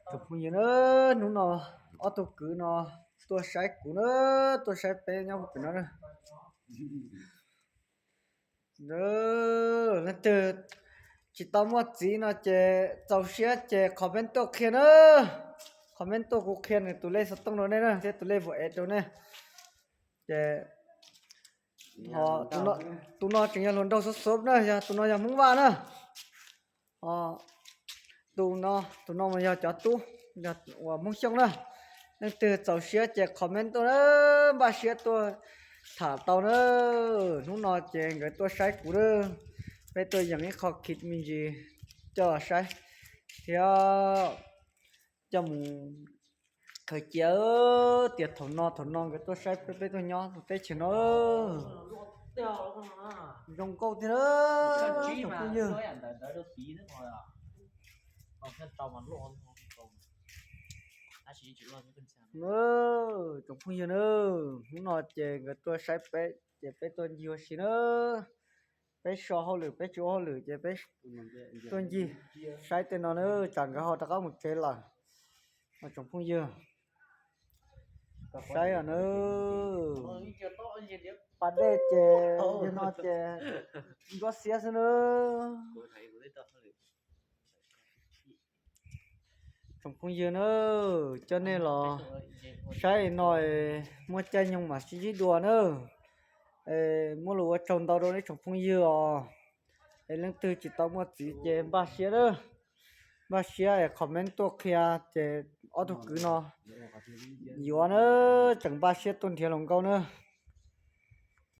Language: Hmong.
Tsoom phooj ywg na, hnub no ob tug kwv no tuaj saib kuv na, tuaj saib peb nyob pem no na. Leej twg tsis tau muaj txiv no ces txaus siab ces comment tuaj qhia na, comment tuaj kuv qhia nws tus lej xov tooj rau nej na thiab tus lej vauv ev rau nej. Ces tus no tseem yog hluas nraug xub xub na, yog tus no yog Hmoob Vaj na. Tus no, tus no mas yog cov tub, yog uas Hmoob Xyooj na. Leej twg txaus siab ces comment tuaj na, npaj siab tuaj tham tau na. Hnub no ces nkawd tuaj saib kuv na, peb tuaj yeem ib qho kit me ntsis coj los saib thiab coj mus khaws cia tias thaum no thaum no nkawd tuaj saib peb, peb tuaj nyob teb chaws no. Zoo nkauj tiag na, tsoom phooj ywg. Tsoom phooj ywg na, hnub no ces nkawd tuaj saib peb ces peb tuaj ncig ua si na. Peb so hauj lwm, peb tsis ua hauj lwm ces peb tuaj ncig saib tej no na, tsam nkawd ho rov qab mus tsev lawm. Tsoom phooj ywg, saib os na. Pas dej ces yog no ces ntsuab xiab xwb na. Tsoom phooj ywg na, coj nej los saib no, muaj caij nyoog mam sib ntsib dua na. Muaj lus ua tsaug ntau rau nej tsoom phooj ywg os. Es leej twg tsis tau muaj txiv ces npaj siab na, npaj siab es comment tuaj qhia ces ob tug kwv no yuav na, tseem npaj siab tuaj nrhiav hluas nkauj na.